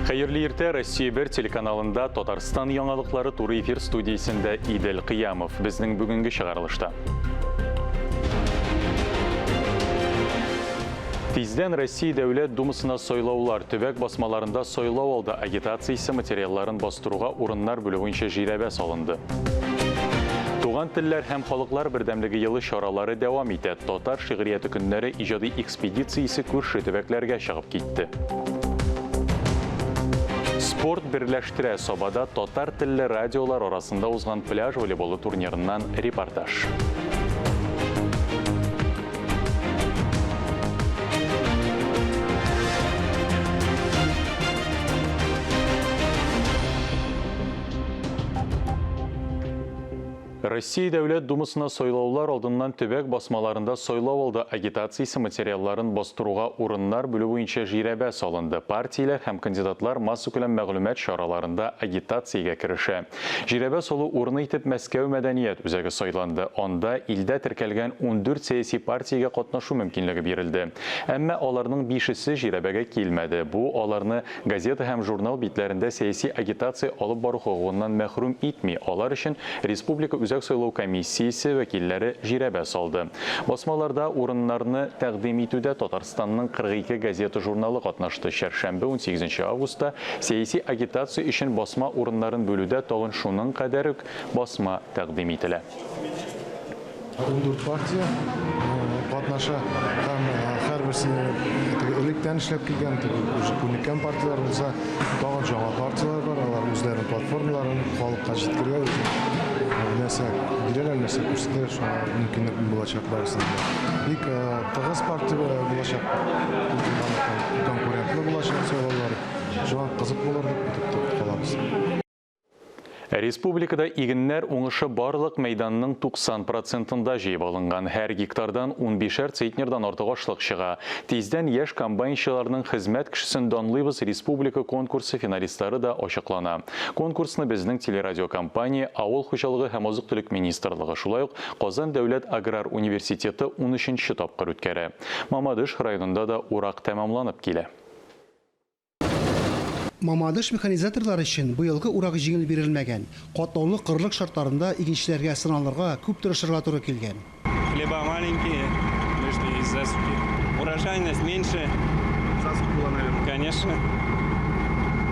Хәерле иртә, Россия 1 телеканалында Татарстан яңалыклары туры эфир студиясендә Идел Кыямов. Безнең бүгенге чыгарылышта. Тиздән Россия Дәүләт Думасына сайлаулар, төбәк басмаларында сайлау алды агитациясе материалларын бастыруга урыннар бүлү буенча жирәбә салынды. Туган телләр һәм халыклар бердәмлеге елы чаралары дәвам итә. Татар шигърияте көннәре иҗади экспедициясе күрше төбәкләргә чыгып китте. Спорт берләштерә. Сабада татар телле радиолар арасында узган пляж волейболы турнирыннан репортаж. Россия Дәүләт Думасына сайлаулар алдыннан төбәк басмаларында сайлау алды агитациясе материалларын бастыруга урыннар бүлү буенча жирәбә салынды. Партияләр һәм кандидатлар массакүләм мәгълүмат чараларында агитациягә керешә. Жирәбә салу урыны итеп Мәскәү мәдәният үзәге сайланды. Анда илдә теркәлгән 14 сәяси партиягә катнашу мөмкинлеге бирелде. Әмма аларның бишесе жирәбәгә килмәде. Бу аларны газета һәм журнал битләрендә сәяси агитация алып бару хокукыннан мәхрүм итми. Алар өчен республика Үзәк сайлау комиссиясе вәкилләре жирәбә салды. Басмаларда урыннарны тәкъдим итүдә Татарстанның 42 газета-журналы катнашты. Чәршәмбе, 18 августта сәяси агитация өчен басма урыннарын бүлүдә тагын шуның кадәр үк басма тәкъдим ителә. 14 партия катнаша һәм һәрберсе теге электән эшләп килгән, теге уже күнеккән партияләр булса, тагын жаңа партияләр бар, алар үзләренең платформаларын халыкка җиткерергә, үзен нәрсә бирәләр, нәрсә күрсәтәләр, шуңа мөмкинлек булачак барысына да. Бик тыгыз партия булачак, конкурентлы булачак сайлаулар, шуңа кызык булыр дип көтеп калабыз. Республикада игеннәр уңышы барлык мәйданның 90 процентында җыеп алынган. Һәр гектардан унбишәр центнердан артык ашлык чыга. Тиздән яшь комбайнчыларның Хезмәт кешесен данлыйбыз республика конкурсы финалистлары да ачыклана. Конкурсны безнең телерадиокомпания, Авыл хуҗалыгы һәм азык-төлек министрлыгы, шулай ук Казан дәүләт аграр университеты унөченче тапкыр үткәрә. Мамадыш районында да урак тәмамланып килә. Мамадыш механизаторлары өчен быелгы урак җиңел бирелмәгән. Катлаулы кырлык шартларында игенчеләргә сыналырга, күп тырышырга туры килгән. Хлеба маленькие, вышли из засухи. Урожайность меньше. Засуха была, наверное. Конечно.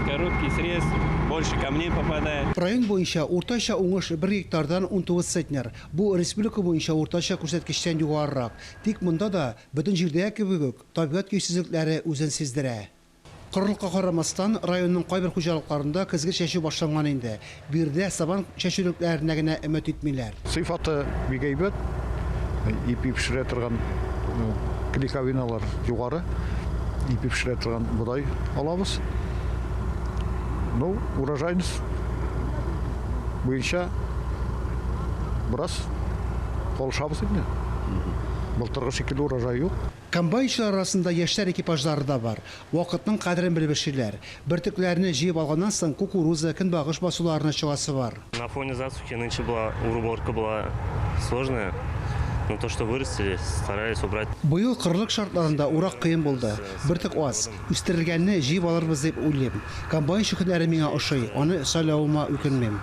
Короткий срез, больше камней попадает. Район буенча уртача уңыш бер гектардан 19 центнер. Бу республика буенча уртача күрсәткечтән югарырак. Тик монда да, бөтен җирдәге кебек үк, табигать көйсезлекләре үзен сиздерә. Корылыкка карамастан, районның кайбер хуҗалыкларында көзге чәчү башланган инде. Биредә сабан чәчүлекләренә генә өмет итмиләр. Сыйфаты бик әйбәт, ипи пешерә торган клейковиналар югары, ипи пешерә торган бодай алабыз. Ну, урожайность буенча бераз калышабыз инде. Былтыргы шикелле урожай юк. Комбайнчылар арасында яшьләр экипажлары да бар. Вакытның кадерен белеп эшлиләр. Бөртекләрне җыеп алганнан соң кукуруза, көнбагыш басуларына чыгасы бар. На фоне засухи нынче была уборка была сложная, но то, что вырастили, старались убрать. Быел кырлык шартларында урак кыен булды. Бөртек аз. Үстерелгәнне җыеп алырбыз дип уйлыйм. Комбайнчы һөнәре миңа ошый, аны сайлавыма үкенмим.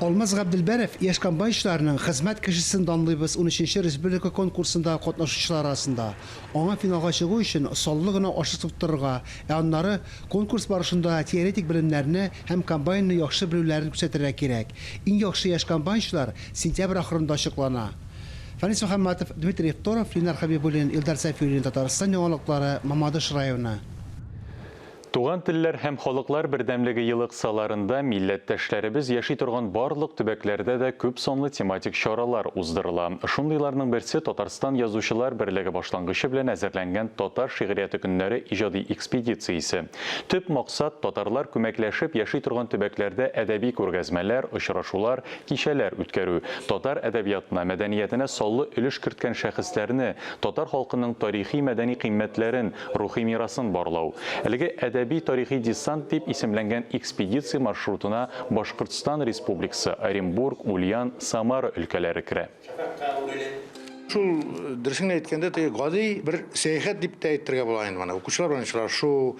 Алмаз Габделбәров яшь комбайнчыларның Хезмәт кешесен данлыйбыз унөченче республика конкурсында катнашучылар арасында. Аңа финалга чыгу өчен саллы гына ашлык тоттырырга, ә аннары конкурс барышында теоретик белемнәрне һәм комбайнны яхшы белүләрен күрсәтергә кирәк. Иң яхшы яшь комбайнчылар сентябрь ахырында ачыклана. Фәнис Мөхәммәтов, Дмитрий Второв, Ленар Хәбибуллин, Илдар Сәфиуллин, Татарстан яңалыклары, Мамадыш районы. Туган телләр һәм халыклар бердәмлеге елы кысаларында милләттәшләребез яши торган барлык төбәкләрдә дә күп санлы тематик чаралар уздырыла. Шундыйларның берсе Татарстан Язучылар берлеге башлангычы белән әзерләнгән Татар шигърияте көннәре иҗади экспедициясе. Төп максат, татарлар күмәкләшеп яши торган төбәкләрдә әдәби күргәзмәләр, очрашулар, кичәләр үткәрү, татар әдәбиятына, мәдәниятенә саллы өлеш керткән шәхесләрне, татар халкының тарихи-мәдәни кыйммәтләрен, рухи мирасын барлау. Әлеге әдәби-тарихи десант дип исемләнгән экспедиция маршрутына Башкортстан Республикасы, Оренбург, Ульян, Самара өлкәләре керә. Шул, дөресен генә әйткәндә, теге гади бер сәяхәт дип тә әйтергә була инде моны. Укучылар белән очрашу,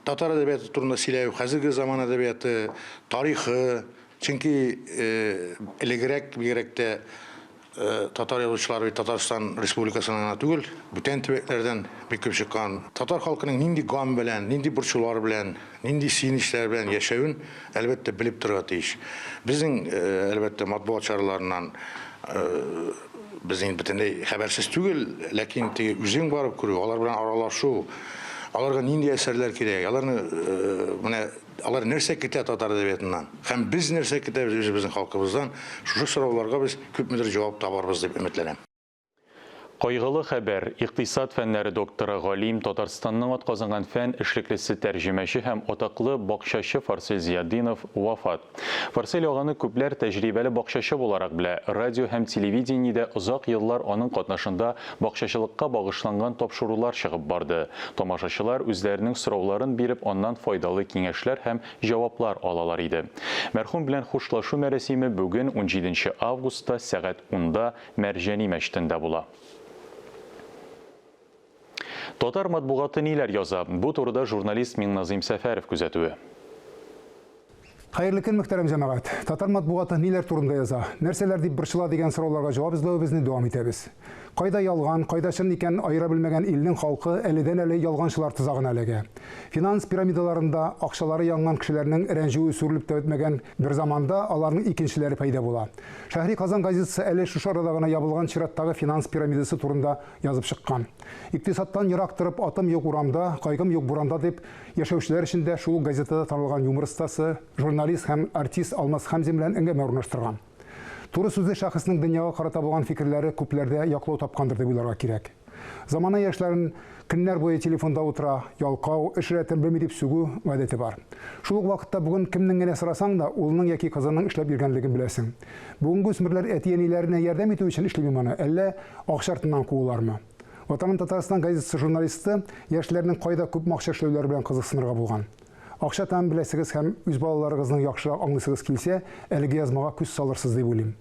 Татар әдәбияты турында сөйләү, хәзерге заман әдәбияты, тарихы, чөнки элегрәк бигрәк тә татар язучылары бит Татарстан Республикасыннан гына түгел, бүтән төбәкләрдән бик күп чыккан. Татар халкының нинди гам белән, нинди борчулар белән, нинди сөенечләр белән яшәвен, әлбәттә, белеп торырга тиеш. Безнең, әлбәттә, матбугат чараларыннан без инде бөтенләй хәбәрсез түгел, ләкин теге үзең барып күрү, алар белән аралашу, аларга нинди әсәрләр кирәк, аларны менә алар нәрсә көтә татар әдәбиятыннан һәм без нәрсә көтәбез үзебезнең халкыбыздан, шушы сорауларга без күпмедер җавап табарбыз дип өметләнәм. Кайгылы хәбәр, икътисад фәннәре докторы, галим, Татарстанның атказанган фән эшлеклесе, тәрҗемәче һәм атаклы бакчачы Фарсель Зиятдинов вафат. Фарсель аганы күпләр тәҗрибәле бакчачы буларак белә. Радио һәм телевидениедә озак еллар аның катнашында бакчачылыкка багышланган тапшырулар чыгып барды. Тамашачылар үзләренең сорауларын биреп, аннан файдалы киңәшләр һәм җаваплар алалар иде. Мәрхүм белән хушлашу мәрасиме бүген, унҗиденче августта, сәгать унда Мәрҗани мәчетендә була. Татар матбугаты ниләр яза? Бу турыда журналист Миңназыйм Сәфәров күзәтүе. Хәерле көн, мөхтәрәм җәмәгать! Татар матбугаты ниләр турында яза? Нәрсәләр дип борчыла дигән сорауларга җавап эзләвебезне дәвам итәбез. Кайда ялган, кайда чын икәнен аера белмәгән илнең халкы әледән-әле ялганчылар тозагына эләгә. Финанс пирамидаларында акчалары янган кешеләрнең рәнҗүе сүрелеп тә бетмәгән бер заманда аларның икенчеләре пәйда була. Шәһри Казан газетасы әле шушы арада гына ябылган чираттагы финанс пирамидасы турында язып чыккан. Икътисадтан ерак торып, атым юк урамда, кайгым юк буранда дип яшәүчеләр өчен дә шул ук газетада танылган юмор остасы, журналист һәм артист Алмаз Хәмзин белән әңгәмә урнаштырган. Туры сүзле шәхеснең дөньяга карата булган фикерләре күпләрдә яклау тапкандыр дип уйларга кирәк. Замана яшьләрен көннәр буе телефонда утыра, ялкау, эш рәтен белми дип сүгү гадәте бар. Шул ук вакытта бүген кемнең генә сорасаң да, улының яки кызының эшләп йөргәнлеген беләсең. Бүгенге үсмерләр әти-әниләренә ярдәм итү өчен эшлиме моны, әллә акча артыннан куулармы? Ватаным Татарстан газетасы журналисты яшьләрнең кайда күпме акча эшләүләре белән кызыксынырга булган. Акча тәмен беләсегез һәм үз балаларыгызның яхшырак аңлыйсыгыз килсә, әлеге язмага күз салырсыз дип уйлыйм.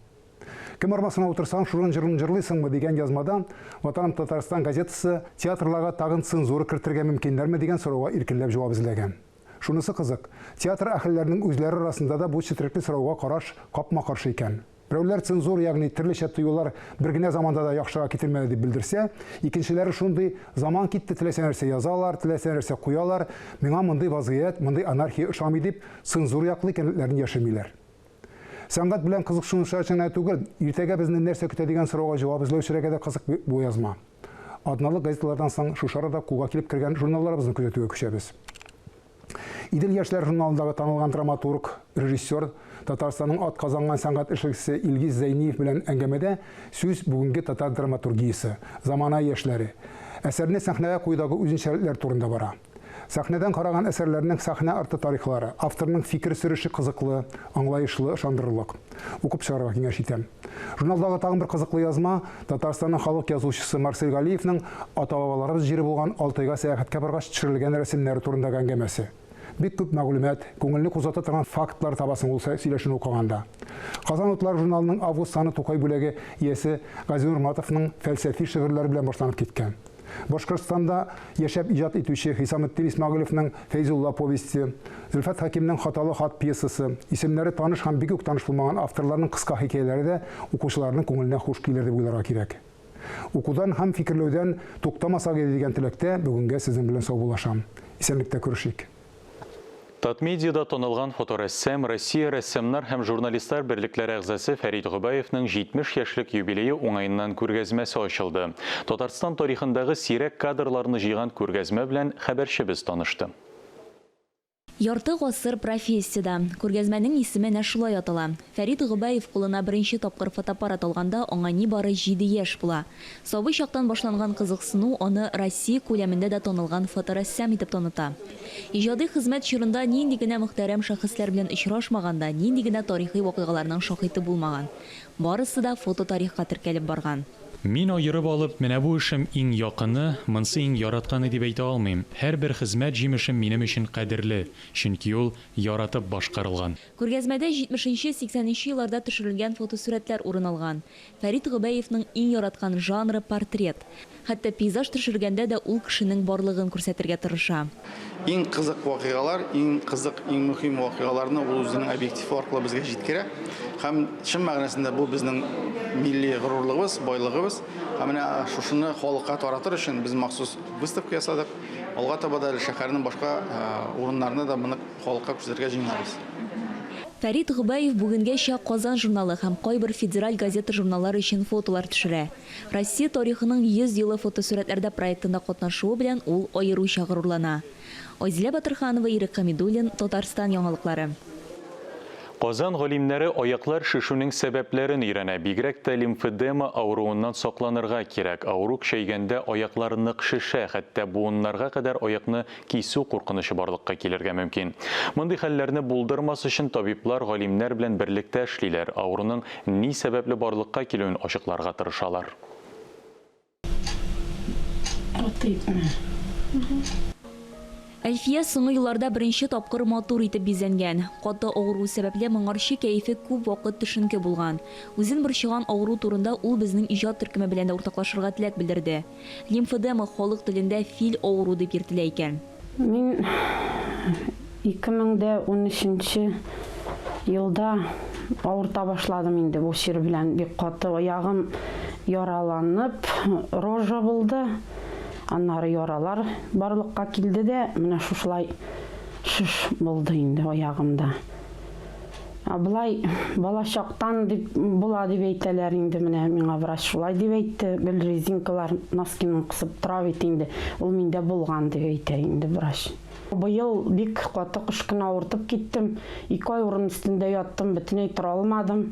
Кем арбасына утырсаң, шуның җырын җырлыйсыңмы дигән язмада Ватаным Татарстан газетасы театрларга тагын цензура кертергә мөмкиннәрме дигән сорауга иркенләп җавап эзләгән. Шунысы кызык, театр әһелләренең үзләре арасында да бу четерекле сорауга караш капма-каршы икән. Берәүләр цензура, ягъни төрлечә тыюлар бер генә заманда да яхшыга китермәде дип белдерсә, икенчеләре шундый заман китте, теләсә нәрсә язалар, теләсә нәрсә куялар, миңа мондый вазгыять, мондый анархия ошамый дип, цензура яклы икәнлекләрен яшермиләр. Сәнгать белән кызыксынучылар өчен генә түгел, иртәгә безне нәрсә көтә дигән сорауга җавап эзләүчеләргә дә кызык бу язма. Атналык газеталардан соң шушы арада кулга килеп кергән журналларыбызны күзәтүгә күчәбез. Идел яшьләр журналындагы танылган драматург, режиссер, Татарстанның атказанган сәнгать эшлеклесе Илгиз Зәйниев белән әңгәмәдә сүз бүгенге татар драматургиясе, замана яшьләре, әсәрне сәхнәгә куюдагы үзенчәлекләр турында бара. Сәхнәдән караган әсәрләрнең сәхнә арты тарихлары, авторның фикер сөреше кызыклы, аңлаешлы, ышандырырлык. Укып чыгарга киңәш итәм. Журналдагы тагын бер кызыклы язма, Татарстанның халык язучысы Марсель Галиевның ата-бабаларыбыз җире булган Алтайга сәяхәткә баргач төшерелгән рәсемнәре турындагы әңгәмәсе. Бик күп мәгълүмат, күңелне кузгата торган фактлар табасың ул сөйләшүне укыганда. Казан утлары журналының август саны Тукай бүләге иясе Газинур Моратовның фәлсәфи шигырьләре белән башланып киткән. Башкортстанда яшәп иҗат итүче Хисаметдин Исмәгыйлевның Фәйзулла повесте, Зөлфәт Хәкимнең Хаталы хат пьесасы, исемнәре таныш һәм бик үк таныш булмаган авторларның кыска хикәяләре дә укучыларның күңеленә хуш килер дип уйларга кирәк. Укудан һәм фикерләүдән туктамасак иде дигән теләктә бүгенгә сезнең белән саубуллашам. Исәнлектә күрешик. Татмедиада танылган фоторәссам, Россия рәссамнар һәм журналистлар берлекләре әгъзасы Фәрит Гобәевның 70 яшьлек юбилее уңаеннан күргәзмәсе ачылды. Татарстан тарихындагы сирәк кадрларны җыйган күргәзмә белән хәбәрчебез танышты. Ярты гасыр профессиядә. Күргәзмәнең исеме әнә шулай атала. Фәрит Гобәев кулына беренче тапкыр фотоаппарат алганда аңа нибары җиде яшь була. Сабый чактан башланган кызыксыну аны Россия күләмендә дә танылган фоторәссам итеп таныта. Иҗади хезмәт чорында нинди генә мөхтәрәм шәхесләр белән очрашмаган да, нинди генә тарихи вакыйгаларның шаһиты булмаган. Барысы да фототарихка теркәлеп барган. Мин аерып алып, менә бу эшем иң якыны, монсы иң яратканы дип әйтә алмыйм. Һәрбер хезмәт җимешем минем өчен кадерле, чөнки ул яратып башкарылган. Күргәзмәдә 70 нче, 80 нче елларда төшерелгән фотосурәтләр урын алган. Фәрит Гобәевның иң яраткан жанры, портрет. Хәтта пейзаж төшергәндә дә ул кешенең барлыгын күрсәтергә тырыша. Иң кызык вакыйгалар, иң кызык, иң мөһим вакыйгаларны ул үзенең объективы аркылы безгә җиткерә. Һәм чын мәгънәсендә бу безнең милли горурлыгыбыз, байлыгыбыз. Һәм менә шушыны халыкка таратыр өчен без махсус выставка ясадык. Алга таба да әле шәһәрнең башка урыннарында да моны халыкка күрсәтергә җыенабыз. Фәрит Гобәев бүгенгәчә Казан журналы һәм кайбер федераль газета-журналлар өчен фотолар төшерә. Россия тарихының 100 елы фотосурәтләрдә проектында катнашуы белән ул аеруча горурлана. Айзилә Батырханова, Ирек Хәмидуллин, Татарстан яңалыклары. Казан галимнәре аяклар шешүнең сәбәпләрен өйрәнә. Бигрәк тә лимфедема авыруыннан сакланырга кирәк. Авыру көчәйгәндә аяклар нык шешә, хәтта буыннарга кадәр аякны кисү куркынычы барлыкка килергә мөмкин. Мондый хәлләрне булдырмас өчен табиблар галимнәр белән берлектә эшлиләр, авыруның ни сәбәпле барлыкка килүен ачыкларга тырышалар. Әлфия соңгы елларда беренче тапкыр матур итеп бизәнгән. Каты авыру сәбәпле моңарчы кәефе күп вакыт төшенке булган. Үзен борчыган авыру турында ул безнең иҗат төркеме белән дә уртаклашырга теләк белдерде. Лимфедема халык телендә фил авыру дип йөртелә икән. Мин 2013 нче елда авырта башладым инде бу чир белән бик каты. Аягым яраланып, рожа булды. Аннары яралар барлыкка килде дә, менә шушылай шеш булды инде аягымда. Ә болай балачактан дип була дип әйтәләр инде менә миңа врач шулай дип әйтте. Гел резинкалар носкиның кысып тора бит инде. Ул миндә булган дип әйтә инде врач. Быел бик каты кыш көне авыртып киттем. Ике ай урын өстендә яттым, бөтенләй тора алмадым.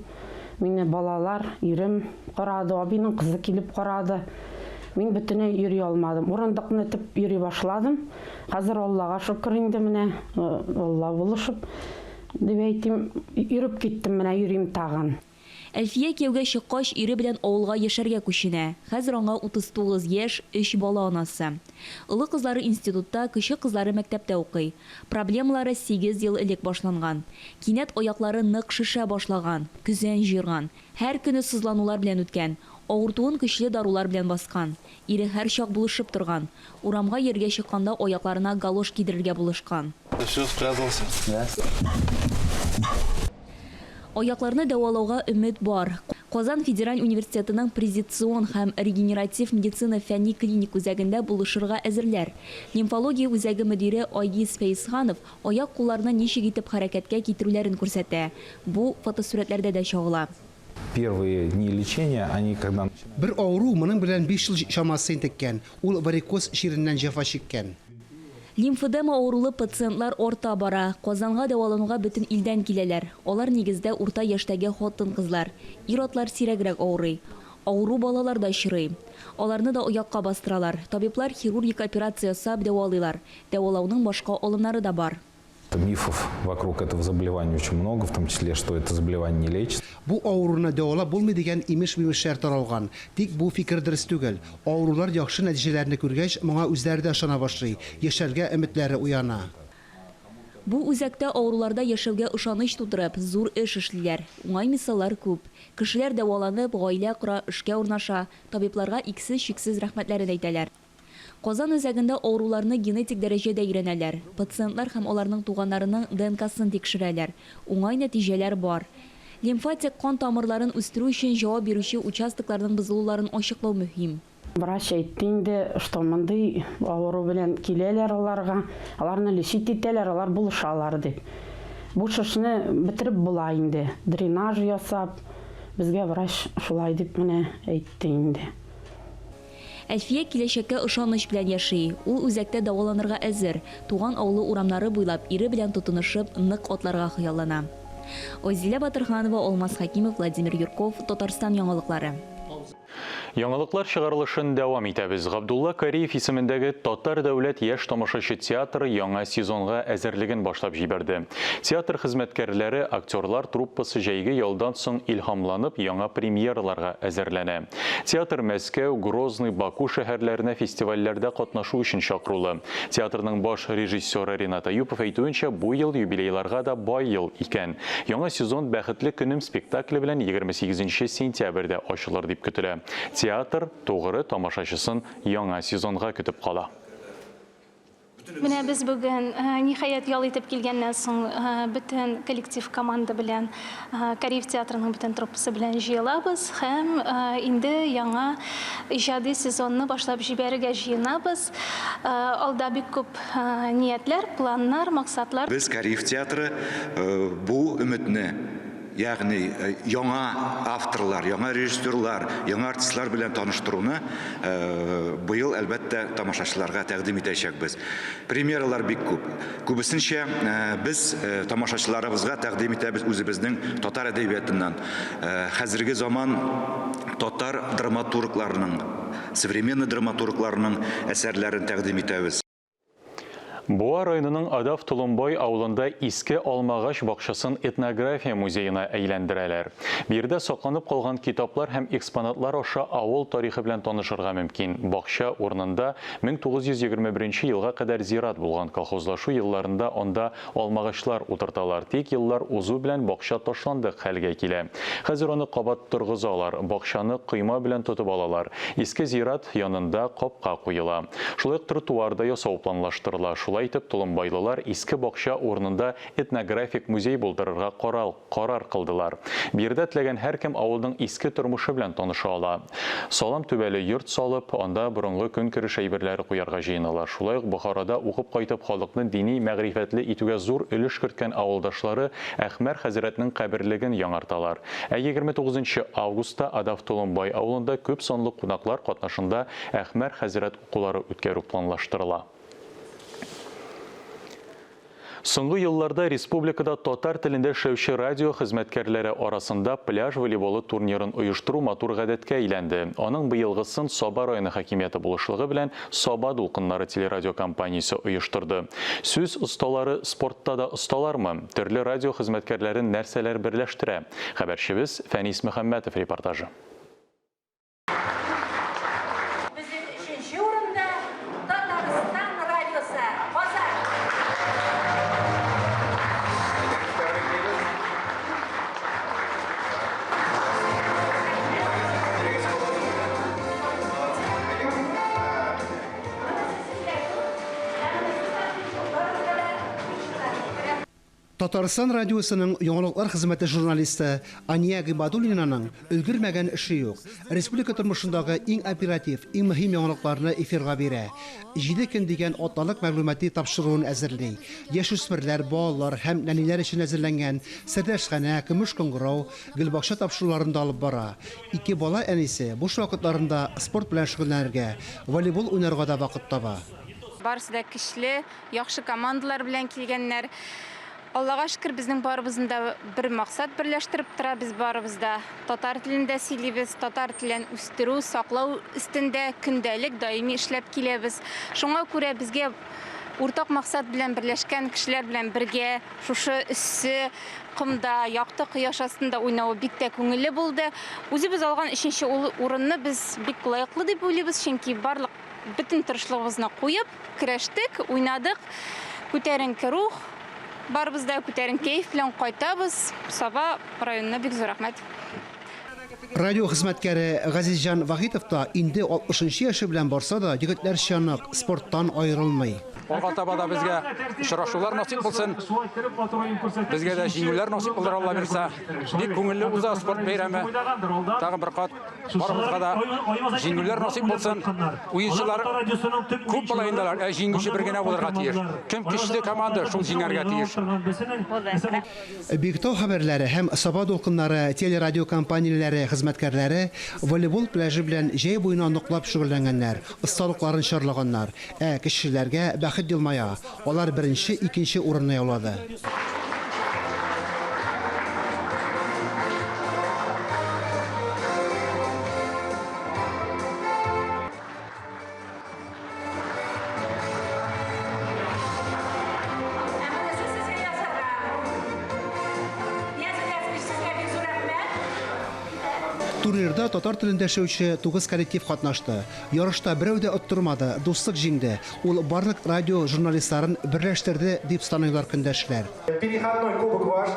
Мине балалар, ирем карады, абыйның кызы килеп карады. Мин бөтенләй йөри алмадым. Урындыкны этеп йөри башладым. Хәзер Аллага шөкер инде менә, Алла булышып. Дип әйтим, йөреп киттем, менә йөрим тагын. Әлфия кияүгә чыккач, ире белән авылга яшәргә күченә. Хәзер аңа 39 яшь, өч бала анасы. Олы кызлары институтта, кече кызлары мәктәптә укый. Проблемалары сигез ел элек башланган. Кинәт аяклары нык шешә башлаган, көзән җыерган. Һәр көне сызланулар белән үткән. Авыртуын көчле дарулар белән баскан. Ире һәрчак булышып торган. Урамга йөрергә чыкканда аякларына галош кидерергә булышкан. Все, спрятался. Да. Аякларны дәвалауга өмет бар. Казан федераль университетының Презицион һәм регенератив медицина фәнни-клиник үзәгендә булышырга әзерләр. Лимфология үзәге мөдире Айгиз Фәезханов аяк-кулларны ничек итеп хәрәкәткә китерүләрен күрсәтә. Бу фотосурәтләрдә дә чагыла. Первые дни лечения, они когда. Бер авыру моның белән биш ел чамасы интеккән, ул варикоз чиреннән җәфа чиккән. Лимфедема авырулы пациентлар арта бара. Казанга дәвалануга бөтен илдән киләләр. Алар, нигездә, урта яшьтәге хатын-кызлар. Ир-атлар сирәгрәк авырый. Авыру балалар да очрый. Аларны да аякка бастыралар. Табиблар хирургик операция ясап дәвалыйлар. Дәвалауның башка алымнары да бар. Мифов вокруг этого заболевания очень много, в том числе, что это заболевание не лечится. Бу авыруны дәвалап булмый дигән имеш-мимешләр таралган. Тик бу фикер дөрес түгел. Авырулар яхшы нәтиҗәләрне күргәч, моңа үзләре дә ышана башлый, яшәргә өметләре уяна. Бу үзәктә авыруларда яшәүгә ышаныч тудырып, зур эш эшлиләр. Уңай мисаллар күп. Кешеләр дәваланып, гаилә кора, эшкә урнаша, табибларга иксез-чиксез рәхмәтләрен әйтәләр. Казан үзәгендә авыруларны генетик дәрәҗәдә өйрәнәләр. Пациентлар һәм аларның туганнарының ДНКсын тикшерәләр. Уңай нәтиҗәләр бар. Лимфатик кан тамырларын үстерү өчен җавап бирүче участокларның бозылуларын ачыклау мөһим. Врач әйтте инде, что мондый авыру белән киләләр аларга, аларны лечить итәләр, алар булышалар дип. Бу шешне бетереп була инде, дренаж ясап, безгә врач шулай дип менә әйтте инде. Әлфия киләчәккә ышаныч белән яши. Ул үзәктә дәваланырга әзер. Туган авылы урамнары буйлап ире белән тотынышып, нык атларга хыяллана. Айзилә Батырханова, Алмаз Хәкимов, Владимир Юрков, Татарстан яңалыклары. Яңалыклар чыгарылышын дәвам итәбез. Габдулла Кариев исемендәге Татар дәүләт яшь тамашачы театры яңа сезонга әзерлеген башлап җибәрде. Театр хезмәткәрләре, актерлар труппасы җәйге ялдан соң илһамланып яңа премьераларга әзерләнә. Театр Мәскәү, Грозный, Баку шәһәрләренә фестивальләрдә катнашу өчен чакырулы. Театрның баш режиссеры Ренат Әюпов әйтүенчә, бу ел юбилейларга да бай ел икән. Яңа сезон Бәхетле көнем спектакле белән 28 нче сентябрьдә ачылыр дип көтелә. Театр тугры тамашачысын яңа сезонга көтеп кала. Менә без бүген, ниһаять, ял итеп килгәннән соң, бөтен коллектив команда белән, Кариев театрының бөтен труппасы белән җыелабыз һәм инде яңа иҗади сезонны башлап җибәрергә җыенабыз. Алда бик күп ниятләр, планнар, максатлар. Без, Кариев театры, бу өметне Ягъни яңа авторлар, яңа режиссерлар, яңа артистлар белән таныштыруны быел, әлбәттә, тамашачыларга тәкъдим итәчәкбез. Премьералар бик күп. Күбесенчә без тамашачыларыбызга тәкъдим итәбез үзебезнең татар әдәбиятыннан, хәзерге заман татар драматургларының, современный драматургларының әсәрләрен тәкъдим итәбез. Буа районының Адав Толымбай авылында иске алмагач бакчасын этнография музеена әйләндерәләр. Биредә сакланып калган китаплар һәм экспонатлар аша авыл тарихы белән танышырга мөмкин. Бакча урынында 1921 елга кадәр зират булган. Колхозлашу елларында анда алмагачлар утырталар. Тик еллар узу белән бакча ташландык хәлгә килә. Хәзер аны кабат торгызалар. Бакчаны койма белән тотып алалар. Иске зират янында капка куела. Шулай ук тротуар да ясау планлаштырыла. Шулай итеп, толымбайлылар иске бакча урынында этнографик музей булдырырга карал карар кылдылар. Биредә теләгән һәркем авылның иске тормышы белән таныша ала. Салам түбәле йорт салып, анда борынгы көнкүреш әйберләре куярга җыеналар. Шулай ук Бохарада укып кайтып халыкны дини мәгърифәтле итүгә зур өлеш керткән авылдашлары Әхмәр хәзрәтнең каберлеген яңарталар. Ә 29 нчы августта Адав-Толымбай авылында күп санлы кунаклар катнашында Әхмәр хәзрәт укулары үткәрү планлаштырыла. Соңгы елларда республикада татар телендә эшләүче радио хезмәткәрләре арасында пляж волейболы турнирын оештыру матур гадәткә әйләнде. Аның быелгысын Саба районы хакимияте булышлыгы белән Саба дулкыннары телерадиокомпаниясе оештырды. Сүз осталары спортта да осталармы? Төрле радио хезмәткәрләрен нәрсәләр берләштерә? Хәбәрчебез Фәнис Мөхәммәтов репортажы. Безнең өченче урында Татарстан радиосы, Казан. Татарстан радиосының яңалыклар хезмәте журналисты Ания Гыйбадуллинаның өлгермәгән эше юк. Республика тормышындагы иң оператив, иң мөһим яңалыкларны эфирга бирә. Җиде көн дигән атналык мәгълүмати тапшыруын әзерли. Яшүсмерләр, балалар һәм нәниләр өчен әзерләнгән Сердәшханә, Көмеш кыңгырау, Гөлбакча тапшыруларын да алып бара. Ике бала әнисе буш вакытларында спорт белән шөгыльләнергә, волейбол уйнарга да вакыт таба. Барысы да көчле, яхшы командалар белән килгәннәр. Аллага шөкер, безнең барыбызны да бер максат берләштереп тора. Без барыбыз да татар телендә сөйлибез, татар телен үстерү, саклау өстендә көндәлек, даими эшләп киләбез. Шуңа күрә безгә уртак максат белән берләшкән кешеләр белән бергә шушы эссе комда, якты кояш астында уйнавы бик тә күңелле булды. Үзебез алган өченче урынны без бик лаеклы дип уйлыйбыз, чөнки барлык бөтен тырышлыгыбызны куеп, көрәштек, уйнадык. Күтәренке рух, барыбыз да күтәренке кәеф белән кайтабыз. Саба районына бик зур рәхмәт. Радио хезмәткәре Газизҗан Вахитов та инде 60 нчы яше белән барса да, егетләрчә нык, спорттан аерылмый. Алга таба да безгә очрашулар насыйп булсын. Безгә дә җиңүләр насыйп булыр, Алла бирса. Бик күңелле уза спорт бәйрәме. Тагын бер кат барыбызга да җиңүләр насыйп булсын. Уенчылар күп була инде алар, ә җиңүче бер генә булырга тиеш. Кем көчле команда, шул җиңәргә тиеш. Биектау хәбәрләре һәм Саба дулкыннары телерадиокомпанияләре хезмәткәрләре волейбол пляжы белән җәй буена ныклап шөгыльләнгәннәр, осталыкларын чарлаганнар. Ә кечеләргә бәхет елмая, алар беренче, икенче урынны яулады. Ә монысы сезгә язарга. Нияз Ильясович, сезгә бик зур рәхмәт. Турнирда татар телендә эшләүче тугыз коллектив катнашты. Ярышта берәү дә оттырмады, дуслык җиңде. Ул барлык радио журналистларын берләштерде, дип саныйлар көндәшләр. Переходной кубок ваш.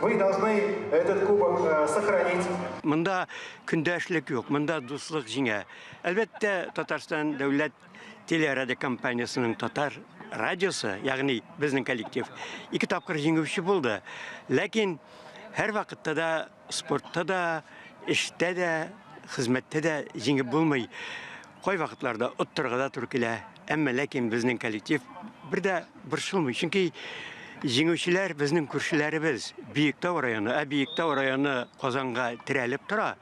Вы должны этот кубок э, сохранить. Монда көндәшлек юк, монда дуслык җиңә. Әлбәттә, Татарстан дәүләт телерадиокомпаниясенең татар радиосы, ягъни безнең коллектив, ике тапкыр җиңүче булды. Ләкин һәрвакытта да спортта да, эштә дә, хезмәттә дә җиңеп булмый. Кайвакытларда оттырырга да туры килә. Әмма ләкин безнең коллектив бер дә борчылмый. Чөнки җиңүчеләр безнең күршеләребез. Биектау районы, ә Биектау районы Казанга терәлеп тора.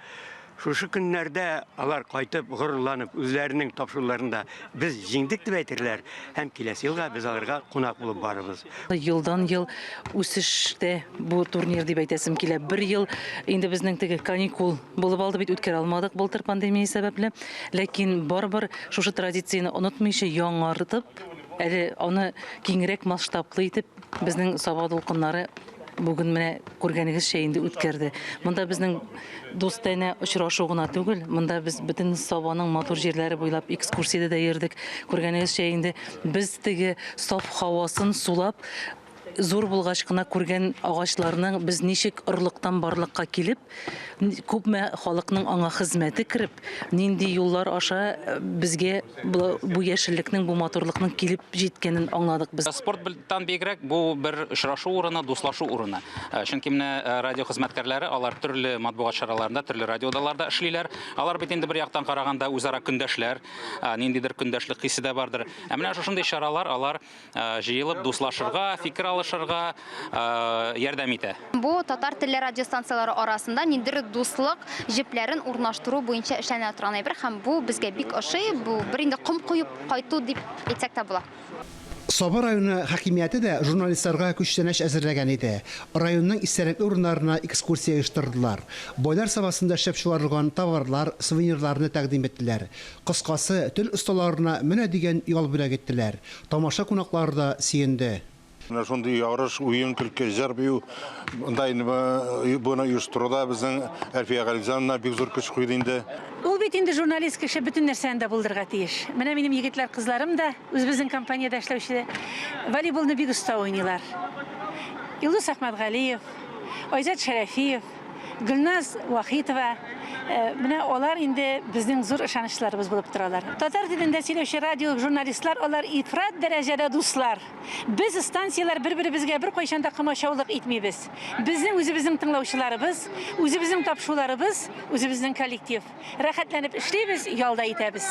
Шушы көннәрдә алар кайтып, горурланып, үзләренең тапшыруларында без җиңдек дип әйтерләр һәм киләсе елга без аларга кунак булып барырбыз. Елдан-ел үсештә бу турнир дип әйтәсем килә. Бер ел инде безнең теге каникул булып алды бит, үткәрә алмадык былтыр пандемия сәбәпле. Ләкин барыбер шушы традицияне онытмыйча яңартып, әле аны киңрәк масштаблы итеп безнең Саба дулкыннары бүген менә күргәнегезчә инде үткәрде. Монда безнең дустанә очрашу гына түгел, монда без бөтен Сабаның матур җирләре буйлап экскурсиядә дә йөрдек. Күргәнегезчә инде без теге саф һавасын сулап, зур булгач кына күргән агачларның без ничек орлыктан барлыкка килеп, күпме халыкның аңа хезмәте кереп, нинди юллар аша э, безгә бу яшеллекнең, бу матурлыкның килеп җиткәнен аңладык без. Спорттан бигрәк бу бер очрашу урыны, дуслашу урыны. Э, чөнки менә э, радио хезмәткәрләре алар төрле матбугат чараларында, төрле радиодаларда эшлиләр. Алар бит инде бер яктан караганда үзара көндәшләр, ниндидер көндәшлек хисе дә бардыр. Ә менә шушындый чаралар алар Э, җыелып дуслашырга, фикер алышырга э, ярдәм итә. Бу татар телле радиостанцияләре арасында ниндидер дуслык җепләрен урнаштыру буенча эшләнә торган әйбер һәм бу безгә бик ошый. Бу бер инде ком коеп кайту дип әйтсәк тә була. Саба районы хакимияте дә журналистларга күчтәнәч әзерләгән иде. Районның истәлекле урыннарына экскурсия оештырдылар. Байлар Сабасында эшләп чыгарылган товарлар, сувенирларны тәкъдим иттеләр. Кыскасы, тел осталарына менә дигән ял бүләк иттеләр. Тамаша кунаклары да сөенде. Менә шундый ярыш, уен-көлке, җыр-бию монда инде моны оештыруда безнең Әлфия Галимҗановна бик зур көч куйды инде. Ул бит инде журналист кеше бөтен нәрсәне дә булдырырга тиеш. Менә минем егетләр, кызларым да, үзебезнең компаниядә эшләүче, волейболны бик оста уйныйлар. Илдус Әхмәтгалиев, Айзат Шәрәфиев, Гөлназ Вахитова, э, менә алар инде безнең зур ышанычларыбыз булып торалар. Татар телендә сөйләүче радио журналистлар алар ифрат дәрәҗәдә дуслар. Без станцияләр бер-беребезгә беркайчан да комачаулык итмибез. Безнең үзебезнең тыңлаучыларыбыз, үзебезнең тапшуларыбыз, үзебезнең коллектив. Рәхәтләнеп эшлибез, ял да итәбез.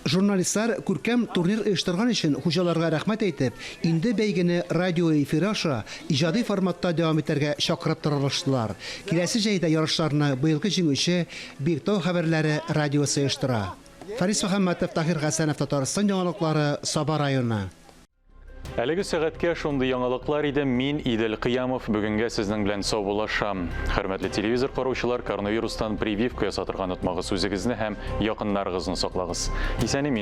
Журналистлар күркәм турнир оештырган өчен хуҗаларга рәхмәт әйтеп, инде бәйгене радио эфиры аша иҗади форматта дәвам итәргә чакырып таралыштылар. Киләсе җәйдә ярышларны быелгы җиңүче Биектау хәбәрләре радиосы оештыра. Фарис Мөхәммәтов, Таһир Хәсәнов, Татарстан яңалыклары, Саба районы. Әлеге сәгатькә шундый яңалыклар иде. Мин Идел Кыямов бүгенгә сезнең белән саубуллашам. Хөрмәтле телевизор караучылар, коронавирустан прививка ясатырга онытмагыз. Үзегезне һәм якыннарыгызны саклагыз. Исән-имин.